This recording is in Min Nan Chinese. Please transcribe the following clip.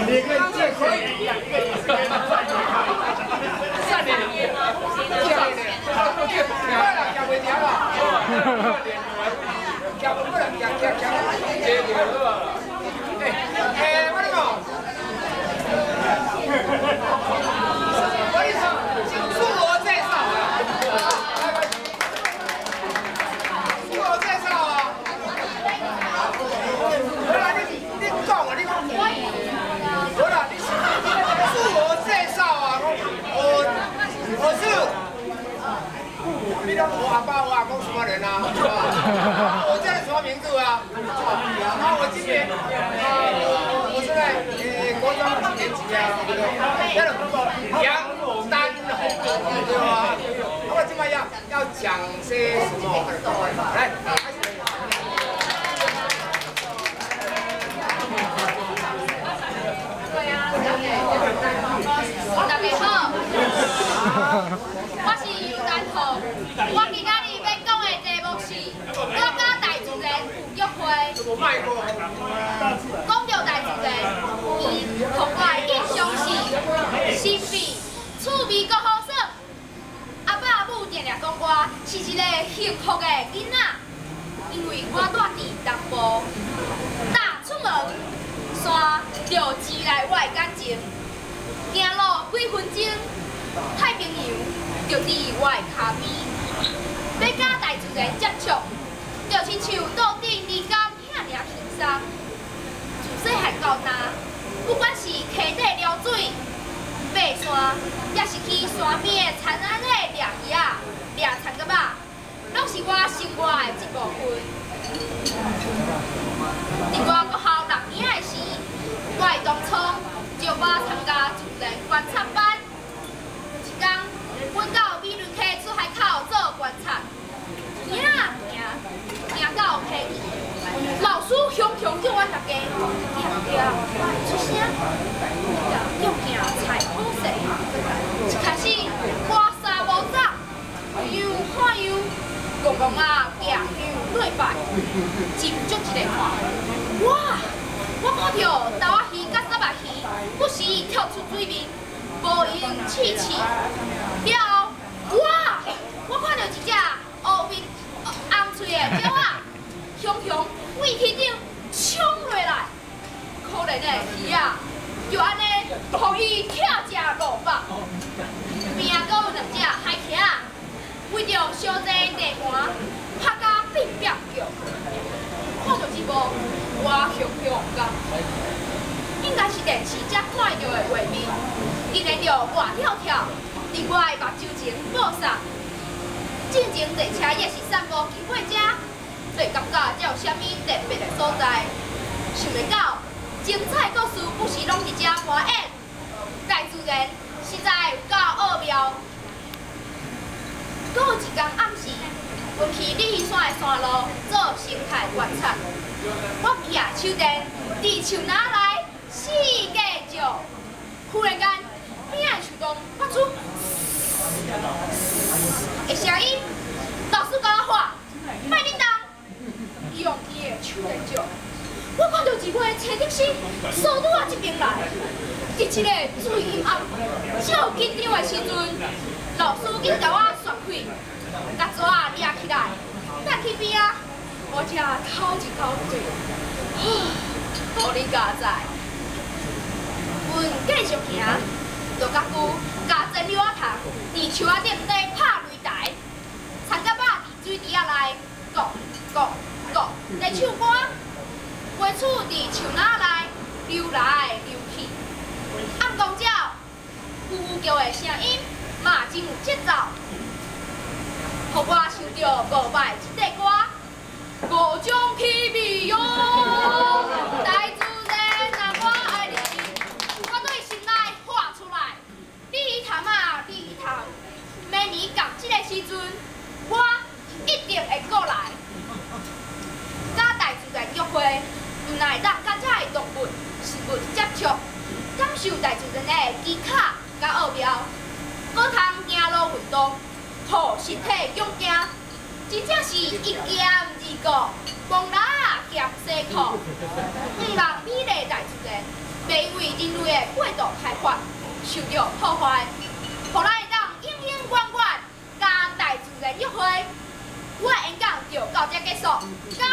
你可以借可以，三年，三年，快啦，行袂掉啦，行不过来，行行行，这就好啊。哎，我你讲，我你说，自我介绍啊，自我介绍啊。好啦，你讲啊，你讲。好啦，你自我介绍啊，我是，你讲我阿爸我阿公什么人啊？我叫你什么名字啊？啊，我今年啊，我是在国中几年级啊？叫杨丹红，对吧？那我今麦要讲些什么？来，开始。大家好，我是杨丹红。我今仔日欲讲的题目是我佮大自然有约会。讲到大自然，伊予我的印象是神秘、趣味阁好耍。阿爸阿母定定讲我是一个幸福的囡仔，因为我蹛伫南部，踏出门，山就招来我的感情。行路几分钟，太平洋就伫我的跤边。欲佮大自然接触，就亲像桌顶离工遐尔轻松。自细汉到大，不管是溪底撩水、爬山，抑是去山边的田仔底掠鱼仔、掠田蛤仔，拢是我生活的一部分。伫我国校六年的时，我的同窗招我参加自然观察班。一天，阮到美仑溪出海口做观察，行啊行，行到溪边，老师雄雄叫阮大家定定莫出声，叫行才好势。一开始我三步走，样看样，戆戆啊行向对摆，斟酌一下看，哇！我看著豆仔鱼佮虱目鱼不时跳出水面，无闲试试。了后，哇！我看著一隻烏面紅喙的鳥仔，雄雄對天頂衝落來，可憐的魚仔就按呢，予伊拆食五百。邊仔閣有兩隻海鰭，為著小濟地盤，拍甲變變叫。看著這幕，我雄雄感動，應該是電視才看著的畫面，竟然就活跳跳佇我的目睭前播送。進前坐車也是散步騎火車，袂感覺這有啥物特別的所在。想袂到精彩故事不時攏佇遮播演，大自然實在有夠奧妙。閣有一工暗時，阮去鯉魚山的山路做生態觀察。我舉手電佇樹林內四界照，忽然間，邊仔的樹洞發出的聲音。老師共我喊：莫恁動！伊用伊的手電照，我看著一尾青竹絲掃拄仔這邊來。佇這个最陰暗、最緊張的時陣，老師緊共我煞開，共紙掠起來，帶去邊仔，我才透一口氣，好你佳哉。阮繼續行，落甲久，共前溜仔蟲佇樹仔頂底拍擂台，田蛤仔佇水池仔內咕咕咕咧唱歌，雞鼠佇樹林內溜來溜去，暗公鳥咕咕叫的聲音嘛真有節奏，予我想著伍佰的這塊歌，五種氣味喲，大自然啊，我愛你。我對心內喊出來，鯉魚潭啊，鯉魚潭，明年仝這个時陣，我一定會過來。佮大自然約會，毋但會當佮這个動物、植物接觸，感受大自然的技巧佮奧妙，閣通行路運動，予身體強健，真正是一兼二顧，戇蜊仔兼西褲。毋茫美麗大自然，袂因為人類的過度開發受著破壞，予咱會當永永遠遠佮大自然約會。我的演講就到這結束，感